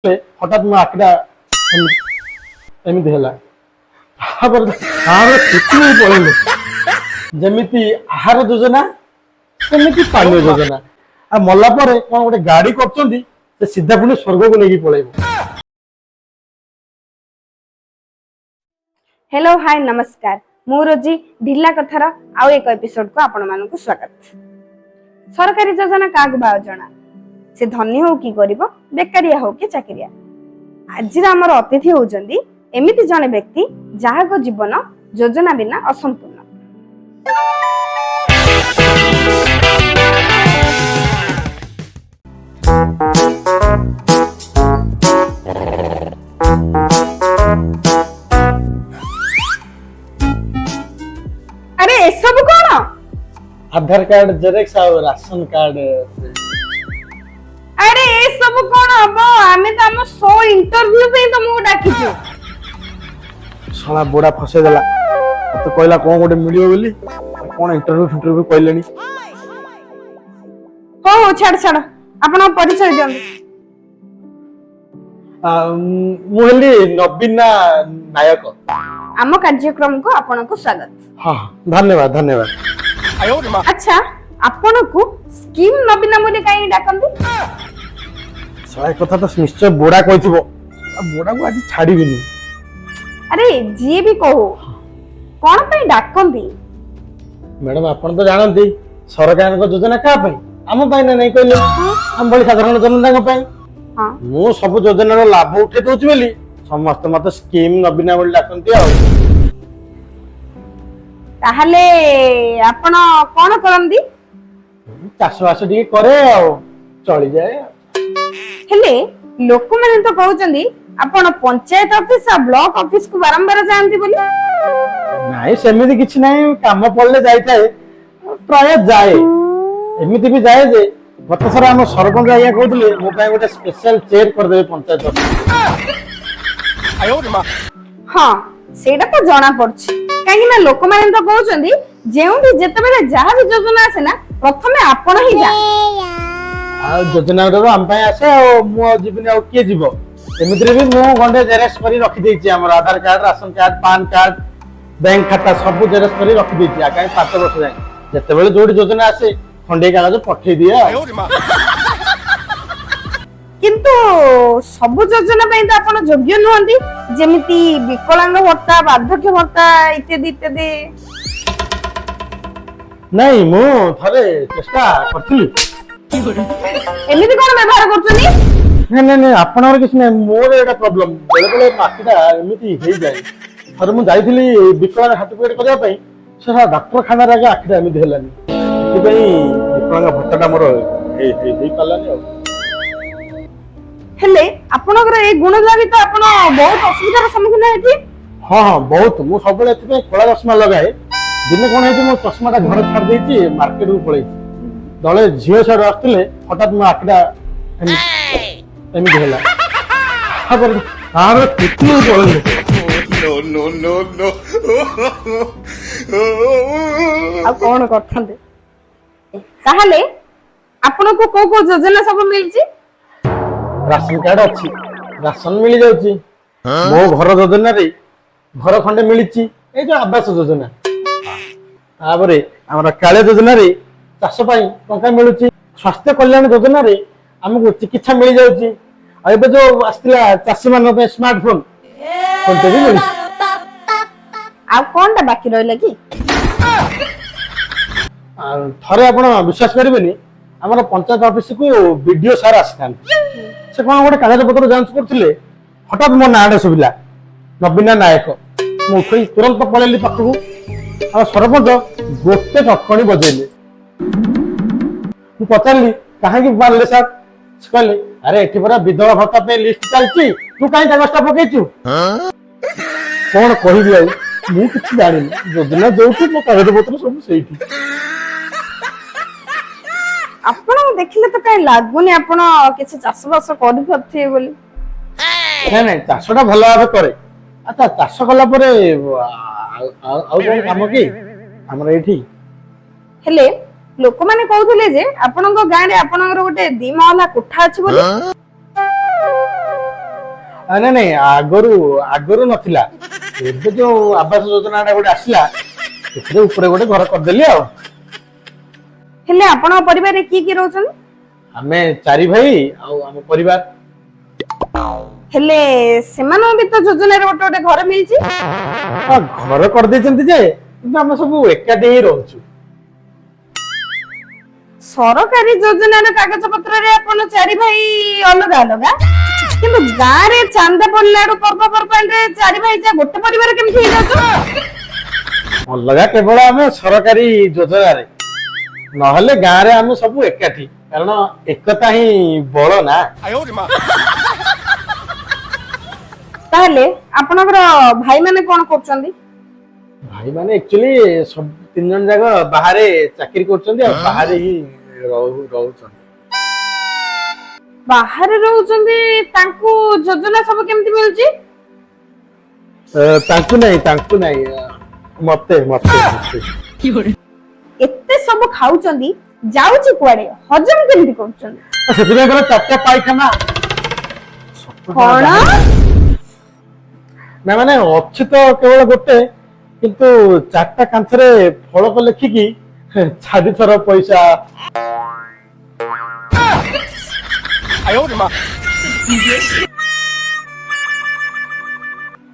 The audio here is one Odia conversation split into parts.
ହଠାତ୍ ମୋ ଆଖିଟା ଏମିତି ଏମିତି ହେଲା। ତାପରେ ତାପରେ ପୃଥିବୀ ପଳେଇଲେ। ଯେମିତି ଆହାର ଯୋଜନା, ସେମିତି ପାନୀୟ ଯୋଜନା। ଆଉ ମଲା ପରେ କଣ ଗୋଟେ ଗାଡି କରୁଛନ୍ତି, ସେ ସିଧା ପୁଣି ସ୍ୱର୍ଗକୁ ନେଇକି ପଳେଇବ। ହ୍ୟାଲୋ, ହାଇ, ନମସ୍କାର। ମୁଁ ରୋଜି, ଢିଲା କଥାର ଆଉ ଏକ ଏପିସୋଡକୁ ଆପଣମାନଙ୍କୁ ସ୍ୱାଗତ। ସରକାରୀ ଯୋଜନା କାହାକୁ ବା ଅଜଣା? ସେ ଧନୀ ହଉ କି ଗରିବ, ବେକାରିଆ ହଉ କି ଚାକିରିଆ। ଆଜିର ଆମର ଅତିଥି ହଉଛନ୍ତି ଏମିତି ଜଣେ ବ୍ୟକ୍ତି, ଯାହାଙ୍କ ଜୀବନ ଯୋଜନା ବିନା ଅସମ୍ପୂର୍ଣ୍ଣ। ଆରେ, ଏସବୁ କଣ? ଆଧାର କାର୍ଡ ଜେରକ୍ସ ଆଉ ରାସନ କାର୍ଡ। ଆରେ, ଏସବୁ କଣ ହବ? ଆମେ ତ ଆମ ଶୋ ଇଣ୍ଟରଭ୍ୟୁ ପାଇଁ ତମକୁ ଡାକିଛୁ। ଶଳା ବୁଢା ଫସେଇ ଦେଲା। ମତେ କହିଲା କଣ ଗୋଟେ ମିଳିବ ବୋଲି, କଣ ଇଣ୍ଟରଭ୍ୟୁ ଫିଣ୍ଟରଭ୍ୟୁ କହିଲେଣି। ହଉ ହଉ, ଛାଡ ଛାଡ, ଆପଣଙ୍କ ପରିଚୟ ଦିଅନ୍ତୁ। ମୁଁ ହେଲି ନବୀନା ନାୟକ। ଆମ କାର୍ଯ୍ୟକ୍ରମକୁ ଆପଣଙ୍କୁ ସ୍ୱାଗତ। ହଁ, ଧନ୍ୟବାଦ ଧନ୍ୟବାଦ। ଆଚ୍ଛା, ଆପଣଙ୍କୁ ସ୍କିମ୍ ନବୀନା ବୋଲି କାହିଁକି ଡାକନ୍ତି? ଶଳା, ଏ କଥା ତ ନିଶ୍ଚୟ ବୁଢା କହିଥିବ। ଆଉ ବୁଢାକୁ ଆଜି ଛାଡିବିନି। ଆରେ, ଯିଏ ବି କହୁ, କଣ ପାଇଁ ଡାକନ୍ତି? ମ୍ୟାଡାମ, ଆପଣ ତ ଜାଣନ୍ତି ସରକାରଙ୍କ ଯୋଜନା କାହା ପାଇଁ? ଆମ ପାଇଁ ନା ନାଇଁ କହିଲେ? ଆମ ଭଳି ସାଧାରଣ ଜନତାଙ୍କ ପାଇଁ। ହଁ। ମୁଁ ସବୁ ଯୋଜନାର ଲାଭ ଉଠେଇ ଦଉଛି ବୋଲି ସମସ୍ତେ ମତେ ସ୍କିମ୍ ନବୀନା ବୋଲି ଡାକନ୍ତି ଆଉ। ତାହେଲେ ଆପଣ କଣ କରନ୍ତି? ଚାଷ ବାସ ଟିକେ କରେ ଆଉ ଚଳିଯାଏ। ହେଲେ ଲୋକମାନେ ତ କହୁଛନ୍ତି ଆପଣ ପଞ୍ଚାୟତ ଅଫିସ ଆଉ ବ୍ଲକ ଅଫିସ କୁ ବାରମ୍ବାର ଯାଆନ୍ତି ବୋଲି। ନାଇଁ, ସେମିତି କିଛି ନାହିଁ। କାମ ପଡିଲେ ଯାଇଥାଏ, ପ୍ରାୟ ଯାଏ। ଏମିତି ବି ଯାଏ ଯେ ଗତ ଥର ଆମ ସରପଞ୍ଚ ଆଜ୍ଞା କହୁଥିଲେ ମୋ ପାଇଁ ଗୋଟେ ସ୍ପେଶାଲ ଚେୟାର କରିଦେବେ ପଞ୍ଚାୟତ ଅଫିସ। ହଁ, ସେଇଟା ତ ଜଣା ପଡୁଛି, କାହିଁକି ନା ଲୋକମାନେ ତ କହୁଛନ୍ତି ଯେଉଁଠି ଯେତେବେଳେ ଯାହା ବି ଯୋଜନା ଆସେ ନା, ପ୍ରଥମେ ଆପଣ ହିଁ ଯାଆନ୍ତି। ଆଉ ଯୋଜନା ଗୁଡାକ ଆମ ପାଇଁ ଆସେ, ଆଉ ମୁଁ ଆଉ ଯିବିନି ଆଉ କିଏ ଯିବ? ଏମିତିରେ ବି ମୁଁ ଗଣ୍ଡେ ଜେରକ୍ସ କରି ରଖିଦେଇଛି। ଆମର ଆଧାର card, ration card, PAN card, bank ଖାତା ସବୁ ଜେରକ୍ସ କରି ରଖିଦେଇଛି ଆଗାମୀ 5 ବର୍ଷ ଯାଏଁ। ଯେତେବେଳେ ଯୋଉଠି ଯୋଜନା ଆସେ, ଖଣ୍ଡିଏ କାଗଜ ପଠେଇ ଦିଏ ଆଉ। କିନ୍ତୁ ସବୁ ଯୋଜନା ପାଇଁ ତ ଆପଣ ଯୋଗ୍ୟ ନୁହନ୍ତି, ଯେମିତି ବିକଳାଙ୍ଗ ଭତ୍ତା, ବାର୍ଦ୍ଧକ୍ୟ ଭତ୍ତା ଇତ୍ୟାଦି ଇତ୍ୟାଦି। ନାଇଁ, ମୁଁ ଥରେ ଚେଷ୍ଟା କରିଥିଲି। ଏମିତି କଣ ବ୍ୟବହାର କରୁଛନ୍ତି? ନାଇଁ ନାଇଁ ନାଇଁ, ଆପଣଙ୍କର କିଛି ନାଇଁ, ମୋର ଏଇଟା ପ୍ରୋବ୍ଲେମ। ବେଳେ ବେଳେ ଆଖିଟା ଏମିତି ହେଇଯାଏ। ଥରେ ମୁଁ ଯାଇଥିଲି ବିକଳାଙ୍ଗ ସାର୍ଟିଫିକେଟ କରିବା ପାଇଁ, ସେ ଡାକ୍ତରଖାନାରେ ଆଗେ ଆଖିଟା ଏମିତି ହେଲାନି। ସେଥିପାଇଁ ବିକଳାଙ୍ଗ ଭତ୍ତାଟା ମୋର ହେଇପାରିଲାନି ଆଉ। ହେଲେ ଆପଣଙ୍କର ଏଇ ଗୁଣ ଲାଗି ତ ଆପଣ ବହୁତ ଅସୁବିଧାର ସମ୍ମୁଖୀନ ହେଇଥିବେ। ହଁ ହଁ, ବହୁତ। ମୁଁ ସବୁବେଳେ ଏଥିପାଇଁ କଳା ଚଷମା ଲଗାଏ। ଦିନେ କଣ ହେଇଛି, ମୋ ଚଷମାଟା ଘରେ ଛାଡି ଦେଇଛି, ମାର୍କେଟକୁ ପଳେଇଛି। ଦଳେ ଝିଅ ସିଆଡୁ ଆସୁଥିଲେ, ହଠାତ୍ ମୋ ଆଖିଟା ଏମିତି ଏମିତି ହେଲା। ତାପରେ ତାପରେ ପୃଥିବୀ ପଳେଇଲେ। No, no, no, no. ଆଉ କଣ କରିଥାନ୍ତେ ତାହେଲେ? ଆପଣଙ୍କୁ କୋଉ କୋଉ ଯୋଜନା ସବୁ ମିଳିଛି? ରାସନ କାର୍ଡ ଅଛି, ରାସନ ମିଳିଯାଉଛି। ମୋ ଘର ଯୋଜନାରେ ଘର ଖଣ୍ଡେ ମିଳିଛି, ଏଇ ଯୋଉ ଆବାସ ଯୋଜନା। ତାପରେ ଆମର କାଳିଆ ଯୋଜନାରେ ଚାଷ ପାଇଁ ଟଙ୍କା ମିଳୁଛି। ସ୍ୱାସ୍ଥ୍ୟ କଲ୍ୟାଣ ଯୋଜନାରେ ଆମକୁ ଚିକିତ୍ସା ମିଳିଯାଉଛି। ଆଉ ଏବେ ଯୋଉ ଆସିଥିଲା ଚାଷୀ ମାନଙ୍କ ପାଇଁ ସ୍ମାର୍ଟଫୋନ, ଫୋନଟେ ବି ମିଳିଛି। ଆଉ କଣଟା ବାକି ରହିଲା କି? ଆଉ ଥରେ ଆପଣ ବିଶ୍ୱାସ କରିବେନି, ଆମର ପଞ୍ଚାୟତ ଅଫିସକୁ ବିଡିଓ ସାର୍ ଆସିଥାନ୍ତି। ସେ କଣ ଗୋଟେ କାଗଜ ପତ୍ର ଯାଞ୍ଚ କରୁଥିଲେ। ହଠାତ୍ ମୋ ନାଁଟା ଶୁଭିଲା, ନବୀନା ନାୟକ। ମୁଁ ଉଠେଇ ତୁରନ୍ତ ପଳେଇଲି ପାଖକୁ। ଆଉ ସରପଞ୍ଚ ଗୋଟେ ଚଟକଣି ବଜେଇଲେ। ମୁଁ ପଚାରିଲି, କାହିଁକି ମାରିଲେ ସାର୍? ସେ କହିଲେ, ଆରେ, ଏଠି ପରା ବିଧବା ଭତ୍ତା ପାଇଁ ଲିଷ୍ଟ ଚାଲିଛି, ତୁ କାହିଁ କାଗଜଟା ପକେଇଛୁ? କଣ କହିବି ଆଉ, ମୁଁ କିଛି ଜାଣିନି। ଯୋଜନା ଯୋଉଠି, ମୋ କାଗଜ ପତ୍ର ସବୁ ସେଇଠି। ଆପଣଙ୍କୁ ଦେଖିଲେ ତ କାହିଁ ଲାଗୁନି ଆପଣ କିଛି ଚାଷ ବାସ କରିପାରୁଥିବେ ବୋଲି। ନାଇଁ ନାଇଁ, ଚାଷଟା ଭଲ ଭାବେ କରେ। ଆଚ୍ଛା, ଚାଷ କଲା ପରେ ଆଉ କଣ କାମ କି ଆମର ଏଇଠି? ହେଲେ ଲୋକମାନେ କହୁଥିଲେ ଯେ ଆପଣଙ୍କ ଗାଁରେ ଆପଣଙ୍କର ଗୋଟେ ଦି ମହଲା କୋଠା ଅଛି ବୋଲି। ନାଇଁ ନାଇଁ, ଆଗରୁ ଆଗରୁ ନଥିଲା। ଏବେ ଯୋଉ ଆବାସ ଯୋଜନା ଟା ଗୋଟେ ଆସିଲା, ସେଥିରେ ଉପରେ ଗୋଟେ ଘର କରିଦେଲି ଆଉ। ହେଲେ ଆପଣଙ୍କ ପରିବାରରେ କିଏ କିଏ ରହୁଛନ୍ତି? ଆମେ ଚାରି ଭାଇ ଆଉ ଆମ ପରିବାର। ହେଲେ ସେମାନଙ୍କୁ ବି ତ ଯୋଜନାରେ ଗୋଟେ ଗୋଟେ ଘର ମିଳିଛି। ହଁ, ଘର କରିଦେଇଛନ୍ତି ଯେ, କିନ୍ତୁ ଆମେ ସବୁ ଏକାଠି ହିଁ ରହୁଛୁ। ସରକାରୀ ଯୋଜନାର କାଗଜ ପତ୍ରରେ ଆପଣ ଚାରି ଭାଇ ଅଲଗା ଅଲଗା, କିନ୍ତୁ ଗାଁରେ ଚାନ୍ଦା ପଡିଲା ଆଡୁ ପର୍ବପର୍ବାଣିରେ ଚାରି ଭାଇ ଯା ଗୋଟେ ପରିବାର କେମିତି ହେଇଯାଉଛ? ଅଲଗା କେବଳ ଆମେ ସରକାରୀ ଯୋଜନାରେ, ନହେଲେ ଗାଁରେ ଆମେ ସବୁ ଏକାଠି, କାରଣ ଏକତା ହିଁ ବଳ ନା। ତାହେଲେ ଆପଣଙ୍କର ଭାଇମାନେ କଣ କରୁଛନ୍ତି? ଭାଇ ମାନେ ଆକ୍ଚୁଆଲି ସବୁ ତିନି ଜଣ ଯାକ ବାହାରେ ଚାକିରି କରୁଛନ୍ତି ଆଉ ବାହାରେ ହିଁ ରହୁଛନ୍ତି। ବାହାରେ ରହୁଛନ୍ତି, ତାଙ୍କୁ ଯୋଜନା ସବୁ କେମିତି ମିଳୁଛି? ତାଙ୍କୁ ନାଇଁ, ତାଙ୍କୁ ନାଇଁ, ମତେ ମତେ ମତେ। ଏତେ ସବୁ ଖାଉଛନ୍ତି, ଯାଉଛି କୁଆଡେ? ହଜମ କେମିତି କରୁଛନ୍ତି? ସେଥିପାଇଁ କହିଲେ ଚାରିଟା ପାଇଖାନା। କଣ? ନା ମାନେ ଅଛି ତ କେବଳ ଗୋଟେ, କିନ୍ତୁ ଚାରିଟା କାନ୍ଥରେ ଫଳକ ଲେଖିକି ଚାରିଥର ପଇସା।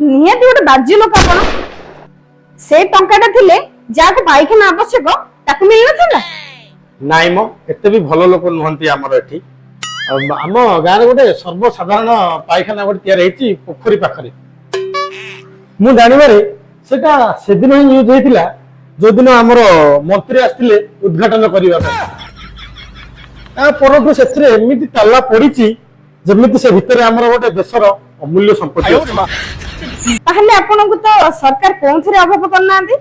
ନିହାତି ଗୋଟେ ବାଜ୍ୟ ଲୋକ ଆପଣ। ସେ ଟଙ୍କାଟା ଥିଲେ ଯାହାକୁ ପାଇଖାନା ଆବଶ୍ୟକ ତାକୁ ମିଳିନଥାନ୍ତା? ନାଇଁ ମ, ଏତେ ବି ଭଲ ଲୋକ ନୁହନ୍ତି ଆମର ଏଠି। ଆଉ ଆମ ଗାଁରେ ଗୋଟେ ସର୍ବସାଧାରଣ ପାଇଖାନା ଗୋଟେ ତିଆରି ହେଇଛି ପୋଖରୀ ପାଖରେ। ମୁଁ ଜାଣିବାରେ ସେଟା ସେଦିନ ହିଁ ୟୁଜ ହେଇଥିଲା, ଯୋଉଦିନ ଆମର ମନ୍ତ୍ରୀ ଆସିଥିଲେ ଉଦ୍ଘାଟନ କରିବା ପାଇଁ। ତା ପରଠୁ ସେଥିରେ ଏମିତି ତାଲା ପଡିଛି, ଯେମିତି ସେ ଭିତରେ ଆମର ଗୋଟେ ଦେଶର ଅମୂଲ୍ୟ ସମ୍ପତ୍ତି ଅଛି। ତାହେଲେ ଆପଣଙ୍କୁ ତ ସରକାର କୋଉଥିରେ ଅଭାବ କରିନାହାନ୍ତି।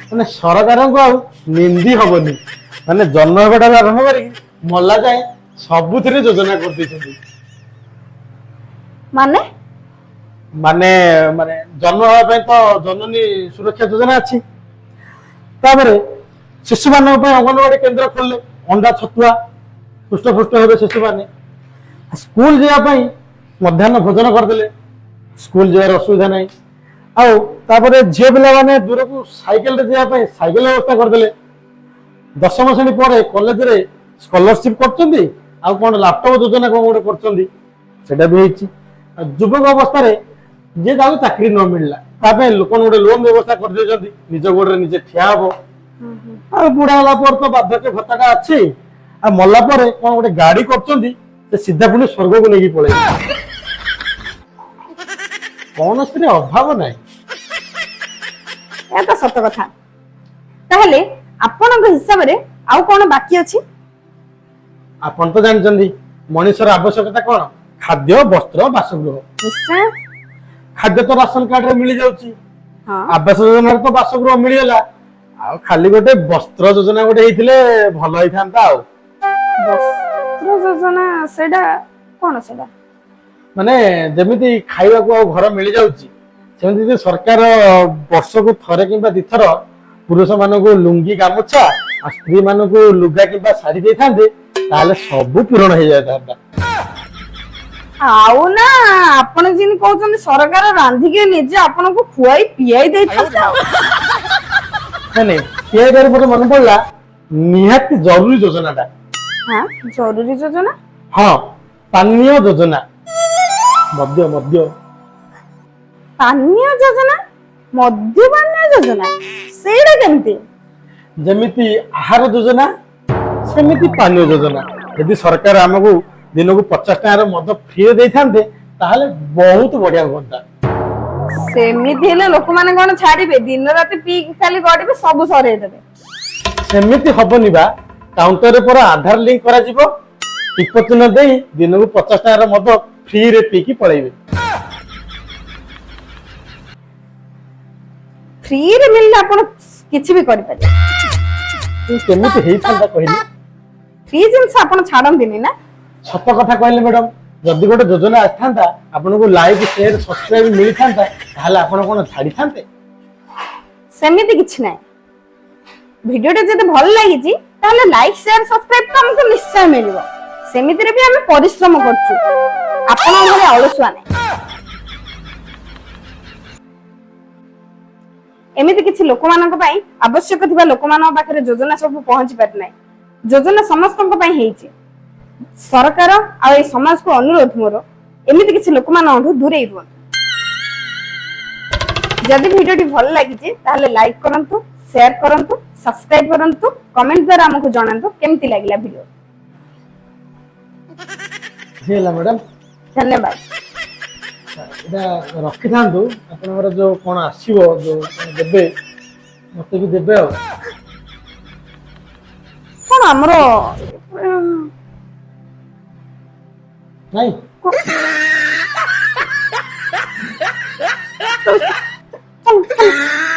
ମାନେ ସରକାରଙ୍କୁ ଆଉ ନିନ୍ଦି ହବନି। ମାନେ ଜନ୍ମ ହେବା ଠାରୁ ଆରମ୍ଭ କରିକି ମଲା ଯାଏ ସବୁଥିରେ ଯୋଜନା କରିଦେଇଛନ୍ତି। ମାନେ? ମାନେ ମାନେ ଜନ୍ମ ହେବା ପାଇଁ ତ ଜନନୀ ସୁରକ୍ଷା ଯୋଜନା ଅଛି। ତାପରେ ଶିଶୁମାନଙ୍କ ପାଇଁ ଅଙ୍ଗନବାଡି କେନ୍ଦ୍ର ଖୋଲିଲେ, ଅଣ୍ଡା ଛତୁଆ, ହୃଷ୍ଟପୁଷ୍ଟ ହେବେ ଶିଶୁମାନେ। ସ୍କୁଲ ଯିବା ପାଇଁ ମଧ୍ୟାହ୍ନ ଭୋଜନ କରିଦେଲେ, ସ୍କୁଲ ଯିବାର ଅସୁବିଧା ନାହିଁ। ଆଉ ତାପରେ ଝିଅ ପିଲାମାନେ ଦୂରକୁ ସାଇକେଲରେ ଯିବା ପାଇଁ ସାଇକେଲ ବ୍ୟବସ୍ଥା କରିଦେଲେ। ଦଶମ ଶ୍ରେଣୀ ପରେ କଲେଜରେ ସ୍କଲାରସିପ କରୁଛନ୍ତି, ଆଉ କଣ ଲାପଟପ୍ ଯୋଜନା କଣ ଗୋଟେ କରୁଛନ୍ତି, ସେଇଟା ବି ହେଇଛି। ଆଉ ଯୁବକ ଅବସ୍ଥାରେ ଯିଏ ଯାହାକୁ ଚାକିରି ନ ମିଳିଲା, ତା ପାଇଁ ଲୋକଙ୍କୁ ଗୋଟେ ଲୋନ ବ୍ୟବସ୍ଥା କରିଦେଇଛନ୍ତି, ନିଜ ଗୋଡରେ ନିଜେ ଠିଆ ହବ। ଆଉ ବୁଢା ହେଲା ପରେ ତ ବାର୍ଦ୍ଧକ୍ୟ ଭତ୍ତାଟା ଅଛି। ଆଉ ମଲା ପରେ କଣ ଗୋଟେ ଗାଡି କରୁଛନ୍ତି, ସେ ସିଧା ପୁଣି ସ୍ୱର୍ଗକୁ ନେଇକି ପଳେଇବେ। କୌଣସିରେ ଅଭାବ ନାହିଁ। ଏହା ତ ସତ କଥା। ତାହେଲେ ଆପଣଙ୍କ ହିସାବରେ ଆଉ କଣ ବାକି ଅଛି? ଆପଣ ତ ଜାଣିଛନ୍ତି ମଣିଷର ଆବଶ୍ୟକତା କଣ: ଖାଦ୍ୟ, ବସ୍ତ୍ର, ବାସଗୃହ। ନିଶ୍ଚୟ। ଖାଦ୍ୟ ତ ରାସନ କାର୍ଡରେ ମିଳିଯାଉଛି। ଆବାସ ଯୋଜନାରେ ତ ବାସଗୃହ ମିଳିଗଲା। ଆଉ ଖାଲି ଗୋଟେ ବସ୍ତ୍ର ଯୋଜନା ଗୋଟେ ହେଇଥିଲେ ଭଲ ହେଇଥାନ୍ତା ଆଉ। ବସ୍ତ୍ର ଯୋଜନା, ସେଇଟା କଣ ସେଇଟା? ମାନେ ଯେମିତି ଖାଇବାକୁ ଆଉ ଘର ମିଳିଯାଉଛି, ସେମିତି ଯଦି ସରକାର ବର୍ଷକୁ ଥରେ କିମ୍ବା ଦିଥର ପୁରୁଷ ମାନଙ୍କୁ ଲୁଙ୍ଗି ଗାମୁଛା ଆଉ ସ୍ତ୍ରୀ ମାନଙ୍କୁ ଲୁଗା କିମ୍ବା ଶାଢୀ ଦେଇଥାନ୍ତେ, ତାହେଲେ ସବୁ ପୂରଣ ହେଇଯାଇଥାନ୍ତା। ଆଉ ନା, ଆପଣ ଯେମିତି କହୁଛନ୍ତି, ସରକାର ରାନ୍ଧିକି ନିଜେ ଆପଣଙ୍କୁ ଖୁଆଇ ପିଆଇ ଦେଇଥାନ୍ତେ ଆଉ। ନାଇଁ ନାଇଁ, ପିଆଇବାରେ ମୋର ମନେ ପଡିଲା ନିହାତି ଜରୁରୀ ଯୋଜନାଟା। ହଁ, ଜରୁରୀ ଯୋଜନା? ହଁ, ପାନୀୟ ଯୋଜନା, ମଦ୍ୟ ମଦ୍ୟ। ପାନୀୟ ଯୋଜନା, ମଦ୍ୟପାନୀୟ ଯୋଜନା, ସେଇଟା କେମିତି? ଯେମିତି ଆହାର ଯୋଜନା ସେମିତି ପାନୀୟ ଯୋଜନା। ଯଦି ସରକାର ଆମକୁ ଦିନକୁ 50 ଟଙ୍କାର ମଦ ଫ୍ରିରେ ଦେଇଥାନ୍ତେ, ତାହେଲେ ବହୁତ ବଢିଆ ହୁଅନ୍ତା। ସେମିତି ହେଲେ ଲୋକମାନେ କଣ ଛାଡିବେ? ଦିନ ରାତି ପିଇକି ଖାଲି ଗଡିବେ, ସବୁ ସରେଇ ଦେବେ। ସେମିତି ହବନି ବା, କାଉଣ୍ଟରରେ ପରା ଆଧାର ଲିଙ୍କ କରାଯିବ, ଟିପ ଚିହ୍ନ ଦେଇ ଦିନକୁ 50 ଟଙ୍କାର ମଦ ଫ୍ରିରେ ପିଇକି ପଳେଇବେ। ଫ୍ରିରେ ମିଳିଲେ ଆପଣ କିଛି ବି କରିପାରିବେ। କିନ୍ତୁ କେମିତି ହେଇଥାନ୍ତା କହିଲେ? ଫ୍ରି ଜିନିଷ ଆପଣ ଛାଡନ୍ତିନି ନା। ସତ କଥା କହିଲେ ମ୍ୟାଡମ, ଯଦି ଗୋଟେ ଯୋଜନା ଆସିଥାନ୍ତା, ଆପଣଙ୍କୁ ଲାଇକ୍, ସେୟାର, ସବସ୍କ୍ରାଇବ ମିଳିଥାନ୍ତା, ତାହେଲେ ଆପଣ କଣ ଛାଡିଥାନ୍ତେ? ସେମିତି କିଛି ନାହିଁ। ଭିଡିଓଟା ଯଦି ଭଲ ଲାଗିଛି, ତାହେଲେ ଲାଇକ୍, ସେୟାର, ସବସ୍କ୍ରାଇବ ତ ଆମକୁ ନିଶ୍ଚୟ ମିଳିବ। ସେମିତିରେ ବି ଆମେ ପରିଶ୍ରମ କରୁଛୁ। ଆପଣଙ୍କ ଭଳି ଅଳସୁଆ ନାହିଁ। ଏମିତି କିଛି ଲୋକମାନଙ୍କ ପାଇଁ ଆବଶ୍ୟକ ଥିବା ଲୋକମାନଙ୍କ ପାଖରେ ଯୋଜନା ସବୁ ପହଞ୍ଚି ପାରିନାହିଁ। ଯୋଜନା ସମସ୍ତଙ୍କ ପାଇଁ ହେଇଛି। ସରକାର ଆଉ ଏଇ ସମାଜକୁ ଅନୁରୋଧ ମୋର, ଏମିତି କିଛି ଲୋକମାନଙ୍କଠୁ ଦୂରେଇ ରୁହନ୍ତୁ। ଯଦି ଭିଡିଓଟି ଭଲ ଲାଗିଛି, ତାହେଲେ ଲାଇକ୍ କରନ୍ତୁ, ସେୟାର କରନ୍ତୁ, ସବସ୍କ୍ରାଇବ କରନ୍ତୁ। କମେଣ୍ଟ ଦ୍ୱାରା ଆମକୁ ଜଣାନ୍ତୁ କେମିତି ଲାଗିଲା ଭିଡିଓ। ହେଇଗଲା ମ୍ୟାଡାମ। ଧନ୍ୟବାଦ। ଏଇଟା ରଖିଥାନ୍ତୁ। ଆପଣଙ୍କର ଯୋଉ କଣ ଆସିବ, ଯୋଉ କଣ ଦେବେ, ମତେ ବି ଦେବେ ଆଉ। କଣ ଆମର? ନାଇଁ। ଚାଲ, ଚାଲ।